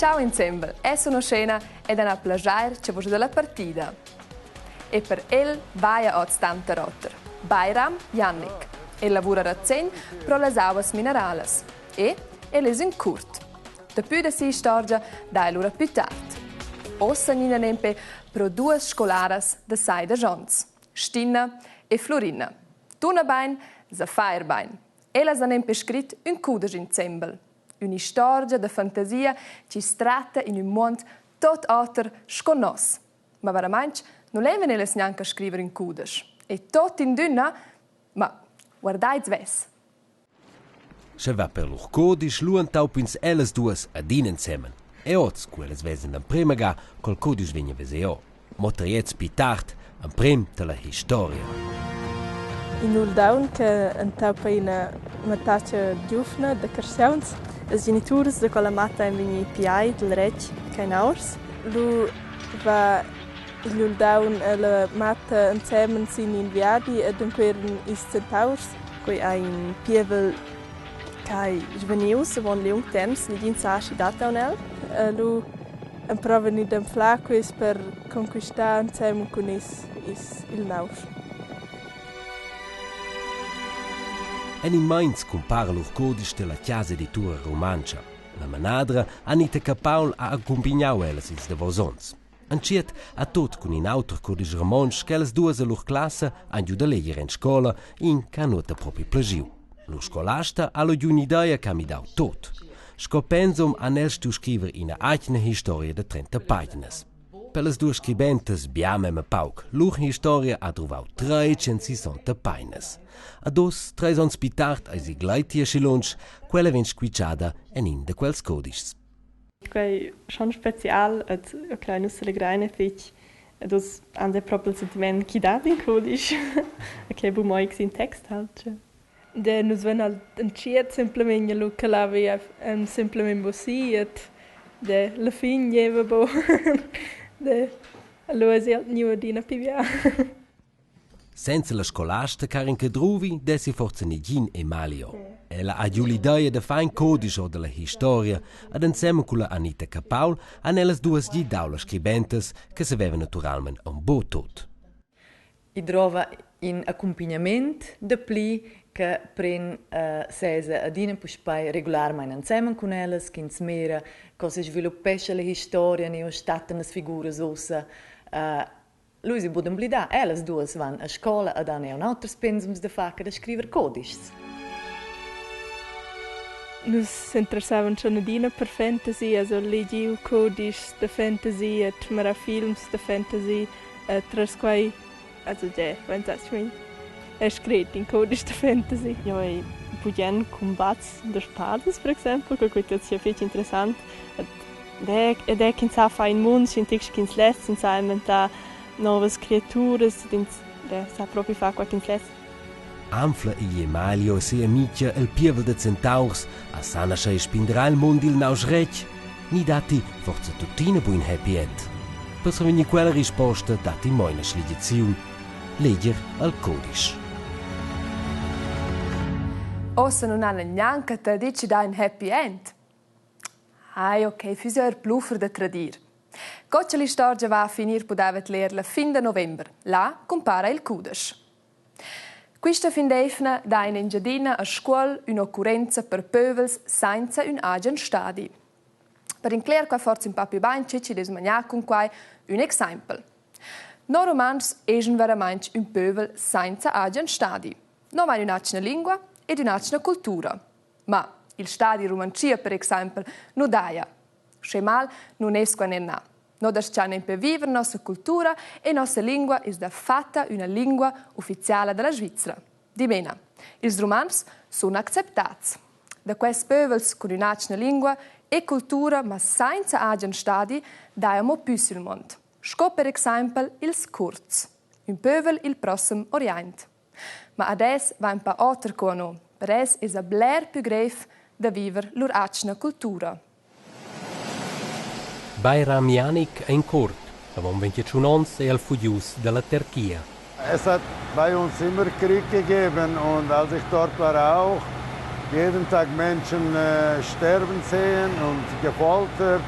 Ciao insembel, è sono scena ed han plagiair che vos della partida. E per el vaia oz tanter oter. Bayram Jannik. El lavura recent pro las auas mineralas. E el es ün curt. Daplü da sia istorgia dà el lura plü tard. Ossa gnina nempe pro duas scolaras da sai da Jons, Stina e Flurina. Tuna bain, sa fair bain. Ellas han nempe scrit ün cudesch insembel. Ün'istorgia da fantasia chi's tratta in ün muond tot oter sco nos. Ma veramaing nu levan ellas gnanca scriver ün cudesch. E tot in d'üna, ma guardai svess. Sche va per lur cudisch, lu entaup'ins ellas duas adina ensemen. E oz, cu ellas vesan l'emprema ga, col cudisch vegn a veser ora. Mo triets pli tard, emprem dalla historia. In uldaun che entaupa ina mattatscha giuvna da carstgauns. Ils geniturs da quella matta ein vegni piai dil retg ch'ein aurs. Lu va igl uldaun e la matta ensemen sin in viadi ed enqueran ils centaurs. Quei ei in pievel ch'ei svanius avon liung temps, negin sa schi dat aunc el. Lu emprovan i d'anflar quels per conquistar ensemen cun is, is il nausch. En in meins cumpara lur cudisch dalla casa editura rumantscha. La manadra Anita Capaul ha accumpignau ellas ils davos onns. Entschiet ha tut cun in auter cudisch romontsch che ellas duas e lur classa han giu da leger en scola, in che ha nuota propi plagiu. Lur scolasta ha lu giu un'idea che ha midau tut. Sco pensum han els stuiu scriver ina atgna historia da 30 paginas. Per las duas scribentas bia memia pauc. Lur historia ha druvau 360 painas. A dus, treis onns pli tard eisi gleiti aschi lunsch, quella vegn squitschada en in da quels codischs. Quei schon spezial ed okay, nus selegrein fetg ed uss han se propi il sentiment ch'i dat in cudisch. Okay, bu mo in text halt. De nus vein halt entschiet semplamein lu che la via semplamein buc et de la fin gieva bu. De allura eisi halt gniu adina pli bia. Senza la scolasta Karin Cadruvi dessi forsa negin Emalio. Ella ha giu l'idea da far in codisch or dalla historia ed ensemen culla Anita Capaul han ellas duas gidau las scribentas che savevan naturalmein aunc buc tut. I drova in accumpignament dapli che pren sesa adina puspei regularmein ensemen cun ellas, ch'ins mira co sesviluppescha la historia ni stattan las figuras ussa. Lu eisi buc d'emblidar, ellas duas van a scola ed han aunc auters pensums da far che da scriver codischs. Nus s'interessavan schon adina per fantasy, also legiu codischs da fantasy e mira films da fantasy e tras quei, also gie, vein è scret in codisch da fantasy. Jeu hai bugen cumbats da spadas per exempel, quei quei sia fetg interessant. Ed è ch'ins sa far in mund sc'in tec ch'ins less, ins sa inventar novas creaturas ed ins sa propi far quei ch'ins less. Anfla igl Emalio e sia amica el pievel da centaurs a sanascha e spindrar il mund il nausch retg? Ni datti forsa tuttina buin happy end? Per survegnir quella risposta datti mo ina schligiaziun: leger al codisch. Ossa nun han gnanca ta dit chi dà ün happy end. Ai, ok, füss eir pluffer da tradir. Co cha l'istorgia va a finir pudaivat ler la fin da november. Là cumpara il cudesch. Quista fin d'eivna dà in Engiadina a Scuol ün'occurrenza per pövels sainza ün agen stadi. Per incler qua forsa ün pa più bain che chi'd es manià cun quai, ün exaimpel. No rumantschs eschan veramaing ün pövel sainza agen stadi. No vain ün'atgna lingua ed ün'atgna cultura. Ma il stadi rumantschia per exaimpel nu daja. Sche mal nun es qua ner na. No das-chan nempe viver nossa cultura e nossa lingua es dafatta üna lingua ufficiala da la Svizra. Dimena, ils Rumantschs sun acceptats. Da quests pövels cun ün'atgna lingua e cultura, ma sainza agen stadi, daja amo pü sül muond. Sco per exaimpel ils Curds. Ün pövel il prossem Oriaint. Ma ad es va ün pa oter co a no. Per els esa bler pü greiv da viver lur atgna cultura. Bayram Janik ein curt, avon 21 onns ei el fugius dalla Terchia. Es hat bei uns immer Krieg gegeben und als ich dort war auch jeden Tag Menschen äh, sterben sehen und gefoltert.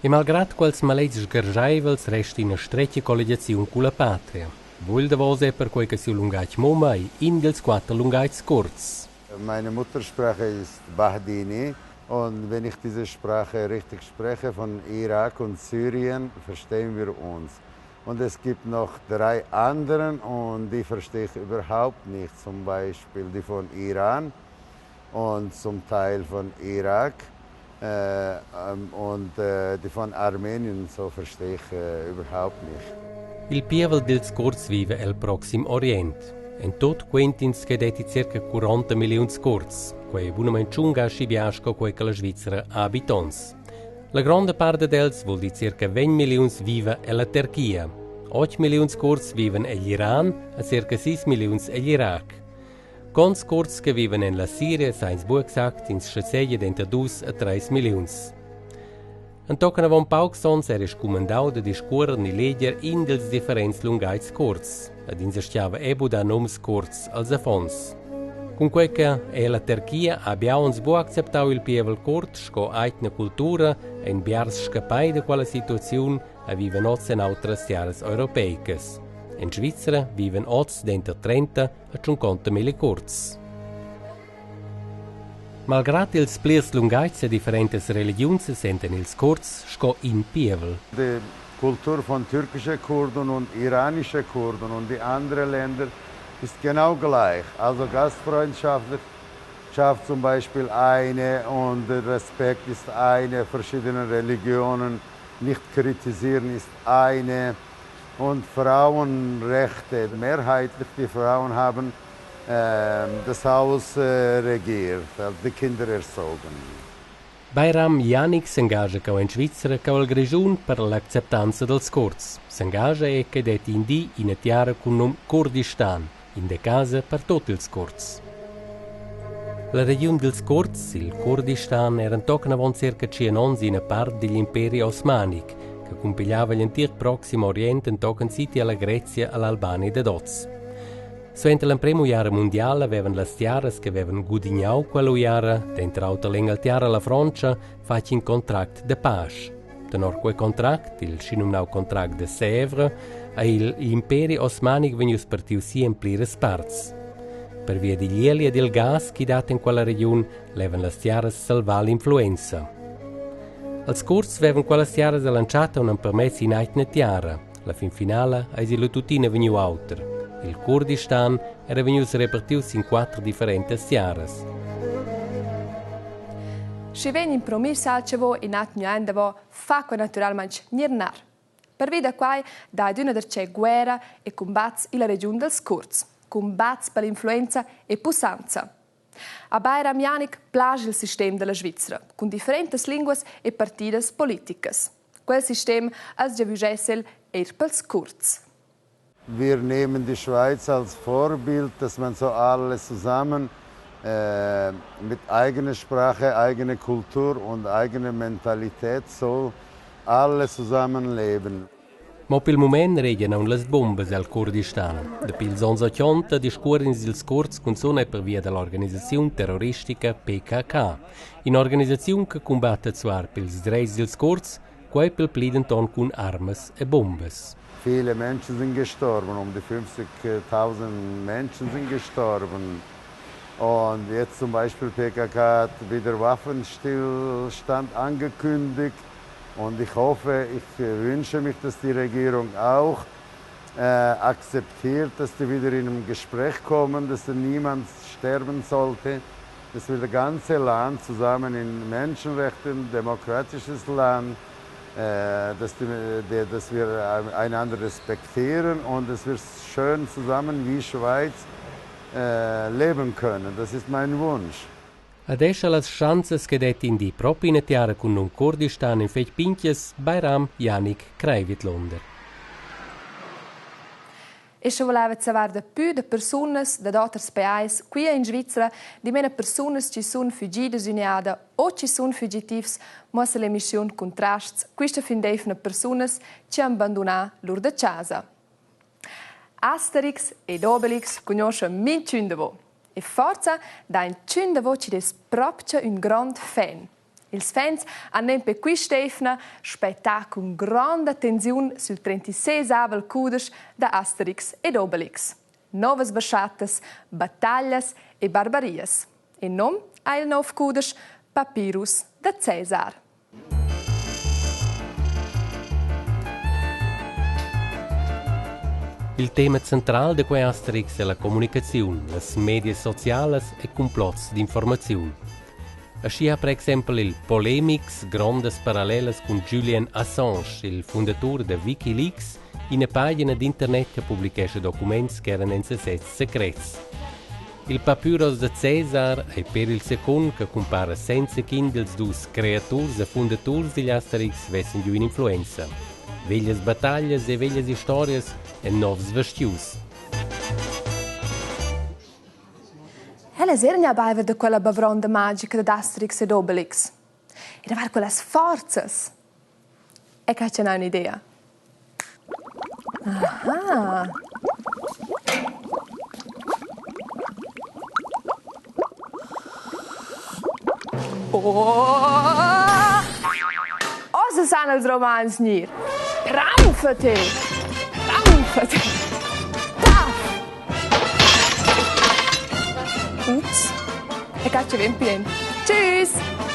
E malgrad quels maletgs sgarscheivels resta ina stretga colligiaziun culla patria. Buc il davos è perquei che siu lungatg mumma ei in dils quater lungatgs curts. Meine Muttersprache ist Bahdini und wenn ich diese Sprache richtig spreche von Irak und Syrien, verstehen wir uns. Und es gibt noch drei anderen und die verstehe ich überhaupt nicht. Zum Beispiel die von Iran und zum Teil von Irak äh, ähm, und äh, die von Armenien, so verstehe ich äh, überhaupt nicht. Il pievel dils Kurds vive el Proxim Orient. En tot quentins che detti circa 40 milliuns Kurds, quei è bunamain tschunga aschi bia sco quei che la Svizzera ha habitonts. La gronda part dad els vul dir circa 20 milliuns viva ella Terchia. 8 milliuns Kurds vivan egl Iran e circa 6 milliuns egl Irac. Cons Kurds che vivan en la Siria sa ins buc exact, ins schazegia denter dus e treis milliuns. Entochen avon paucs onns era scumandau da discuorer ni leger in dils differents lungatgs curts ed ins astgava era buc dar nums curts als affons. Cunquei che era la Terchia ha bia onns buc acceptau il pievel curt sco aigna cultura, ein biars scappai da quella situaziun e vivan oz en autras tiaras europeicas. En Svizra vivan oz denter 30 e tschunconta milli curts. Malgrad ils plirs lungatgs e differentas religiuns sesentan ils Kurds sco in pievel. Die Kultur von türkischen Kurden und iranischen Kurden und die anderen Länder ist genau gleich. Also Gastfreundschaft schafft zum Beispiel eine und Respekt ist eine, verschiedene Religionen nicht kritisieren ist eine und Frauenrechte. Mehrheitlich die Frauen haben das Haus regiert, die Kinder erzogen. Bayram Janik s'engascha cheu en Svizra cheu el Grischun per l'acceptanza dals curds. S'engascha e che detti in di ina tiara cun num Kurdistan, in da casa per tut ils curds. La regiun dils Kurds, il Kurdistan, era entochen avon circa tschien onns ina part digl imperi osmanic, che cumpigliava gl'entir Proxim Orient entochen siti alla Grezia all'Albania dad oz. Suenter l'emprema uiara mundiala vevan las tiaras che vevan gudignau quella uiara, denter auter l'Engalterra e la Frontscha, fatg in contract da pasch. Tenor quei contract, il schinumnau contract de Sèvres, ei igl imperi osmanic vegnius partius si en pliras parts. Pervia digl ieli ed il gas chi dat en quella regiun levan las tiaras salvar l'influenza. Als Kurds vevan quellas tiaras all'entschatta un'empermess in'aigna tiara. La fin finala eisi lu tuttina vegniu auter. Il Kurdistan era vegnius repartius sin quatter differentas tiaras. Schi vegn impromiss al che vo in at gnü davo fa que natüralmaing gnir nar. Pervi da quai dà adüna darcheu guerra e cumbats illa regiun dals Curds, cumbats per l'influenza e pussanza. A Bayram Janik plascha il sistem da la Svizra cun differentas linguas e partidas politicas. Quel sistem as giavüschess el eir pels Curds. Wir nehmen die Schweiz als Vorbild, dass man so alle zusammen äh, mit eigener Sprache, eigener Kultur und eigener Mentalität so alle zusammenleben. Mo pil mument regian aunc las bumbas el Kurdistan. Dapi ils onns otgonta discuoran ins ils curds cunzun era pervia dall'organisaziun terroristica PKK, in'organisaziun che cumbatta zuar pils dretgs dils curds, quei pel pli denton cun armas e bumbas. Viele Menschen sind gestorben, um die 50.000 Menschen sind gestorben. Und jetzt zum Beispiel PKK hat wieder Waffenstillstand angekündigt. Und ich hoffe, ich wünsche mich, dass die Regierung auch äh, akzeptiert, dass die wieder in ein Gespräch kommen, dass niemand sterben sollte, dass wir das ganze Land zusammen in Menschenrechten, demokratisches Land, äh, dass, die, die, dass wir einander respektieren und dass wir schön zusammen wie Schweiz äh, leben können. Das ist mein Wunsch. Ed escha las schanzas che detti in di propi ina tiara cun num Kurdistan en fetg pintgas, Bayram Janik crei vidlunder. E sche voleva saver da pü da persunas dad oters pajais qui in Svizra, dimena persunas chi sun fügidas ün'eada o chi sun fügitivs, muossa l'emischiun Cuntrasts quista fin d'eivna persunas chi han bandunà lur da chasa. Asterix ed Obelix cugnuoschan minchün davo. E forsa dà inchün davo chi'd es propcha ün grond fan. Ils fans han nempe quist'eivna spettà cun gronda tensiun sül 36avel cudesch da Asterix ed Obelix. Novas baschattas, battaglias e barbarias. In nom ha il nov cudesch Papyrus da Cesar. Il tema central da quei Asterix è la communicaziun, las medias socialas e cumplots d'informaziun. Aschia per exempel il polemics grondas parallelas cun Julian Assange, il fundatur da WikiLeaks, ina pagina d'internet che publichescha documents ch'eran en sesez secrets. Il papyrus da Cesar ei per il secund che cumpara senza ch'in dils dus creaturs e fundaturs digl Asterix vessen giu in'influenza. Veglias battaglias e veglias historias en novs vestgius. Ella es eir gnà baiver da quella bavronda magica dad Asterix ed Obelix. E davart quellas forzas. E che cha n'ha ün'idea. Aha. Oh! Ossa san els romans gnir. Rampfete! Rampfete! Taf! Ups. E caccia ben pien. Tschüss!